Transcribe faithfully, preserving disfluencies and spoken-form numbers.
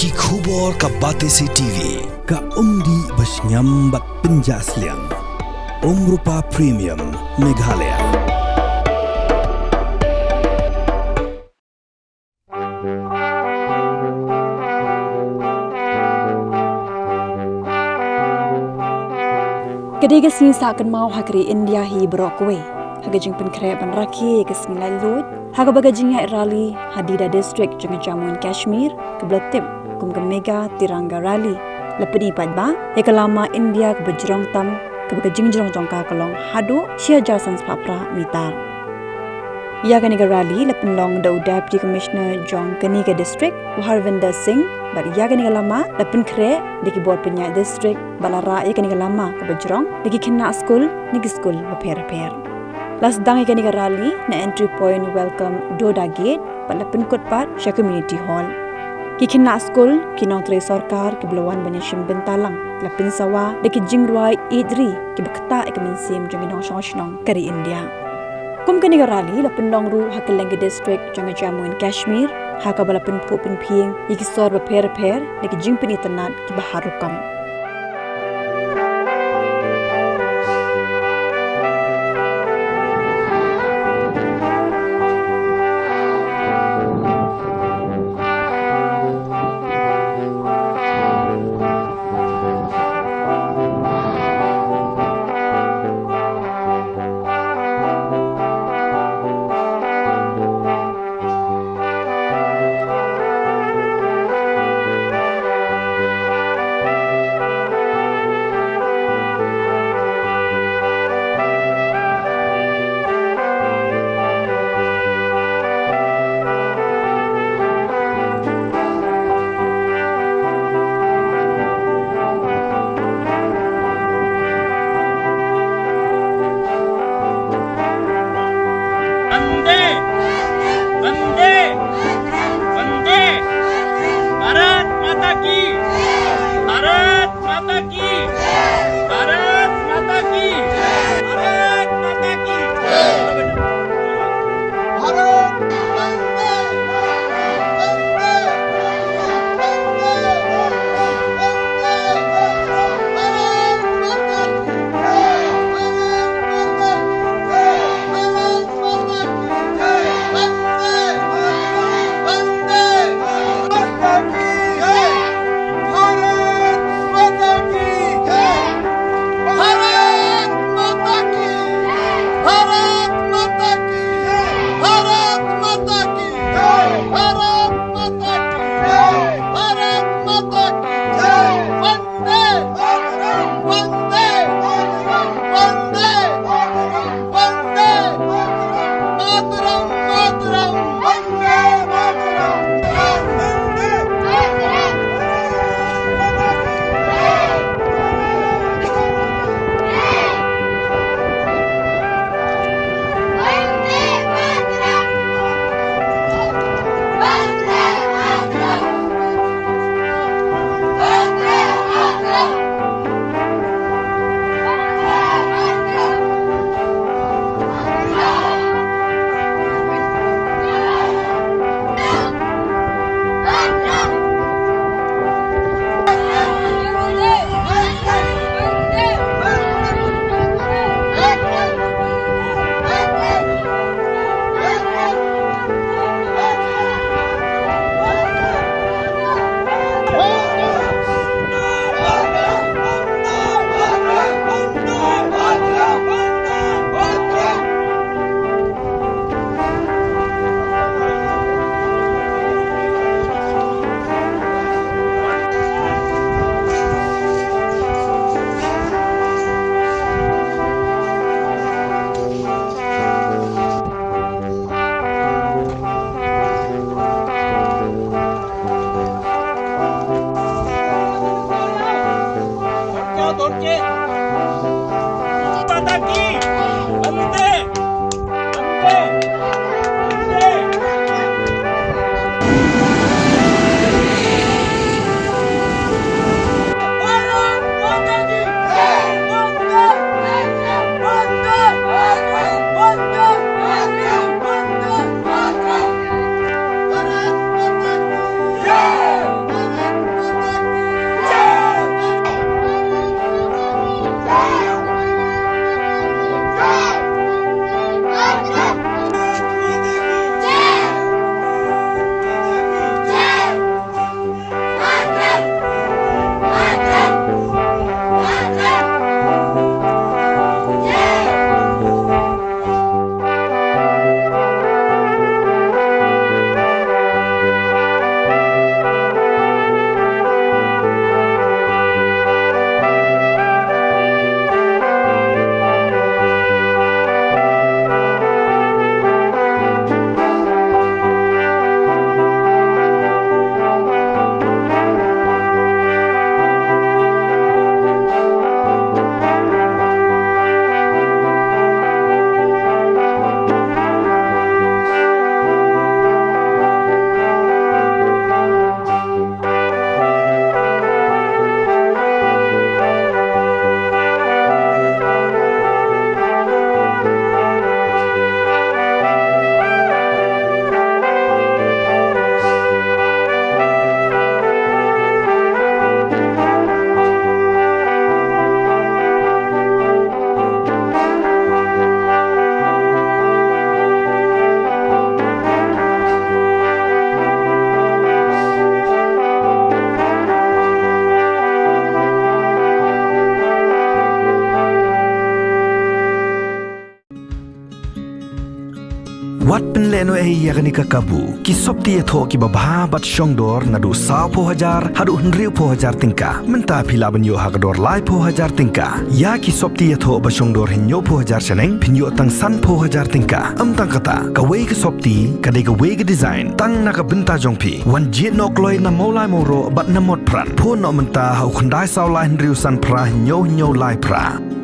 Ki khubor ka Batesi T V, ka umdih ba shngiam bad pynjah sliang. Umrupa Premium, Meghalaya. Ka dei ka sngi sah kynmaw ha ka ri India hi baroh kawei, ha ka jingpynkhreh ban rakhe ïa ka sngi laitluid, ha kaba ka jingïaid rally hadien ka district jong ka Jammu and Kashmir, kaba la tip kum ka Mega Tiranga Rally, la pyni paidbah ïa ka lama India kaba jrong tam, kaba ka jingjrong jong ka ka long haduh shi hajar san spah phra mitar. Ïa kane ka rally la pynlong da u Deputy Commissioner jong kane ka district, u Harvinder Singh, bad ïa kane ka lama la pynkhreh da ki bor pynïaid district, bad la rah ïa kane ka lama kaba jrong da ki khynnah skul na ki skul bapher bapher. La sdang ïa kane ka rally na entry point Welcome Doda Gate, bad la pynkut pat sha Community Hall. Ki khynnah skul, ki nongtrei sorkar kiba la wan ban ïashim bynta lang, la pynsawa da ki jingrwai ïeid ri kiba ktah ïa ka mynsiem jong ki nongshong shnong ka ri India. Kum kane ka rally la pynlong ruh ha kylleng ki district jong ka Jammu and Kashmir, ha kaba la pynphuh pynphieng ïa ki sor bapher bapher da ki jingpynitynnad kiba har rukom. वंदे, वंदे, वंदे, भारत माता की, भारत माता की, भारत माता की, भारत माता की। भारत वंदे, वंदे, वंदे, वंदे, भारत माता की, भारत माता की। Ïa kane ka kabu, ki sopti ïathoh kiba bha bad shongdor naduh saw phew hajar haduh hynriew phew hajar tyngka. Mynta phi lah ban ïoh ha ka dor lai phew hajar tyngka. Ïa ki sopti ïathoh ba shongdor hynñiew phew hajar shaneng phin ïoh tang san phew hajar tyngka. Ym tang kata, kawei ka sopti ka dei kawei ka design tang na ka bynta jong phi. Wan jied noh kloi na Mawlai Mawroh bad na Motphran. Phone noh mynta ha u khyndai saw lai hynriew san phra hynñiew hynñiew lai phra.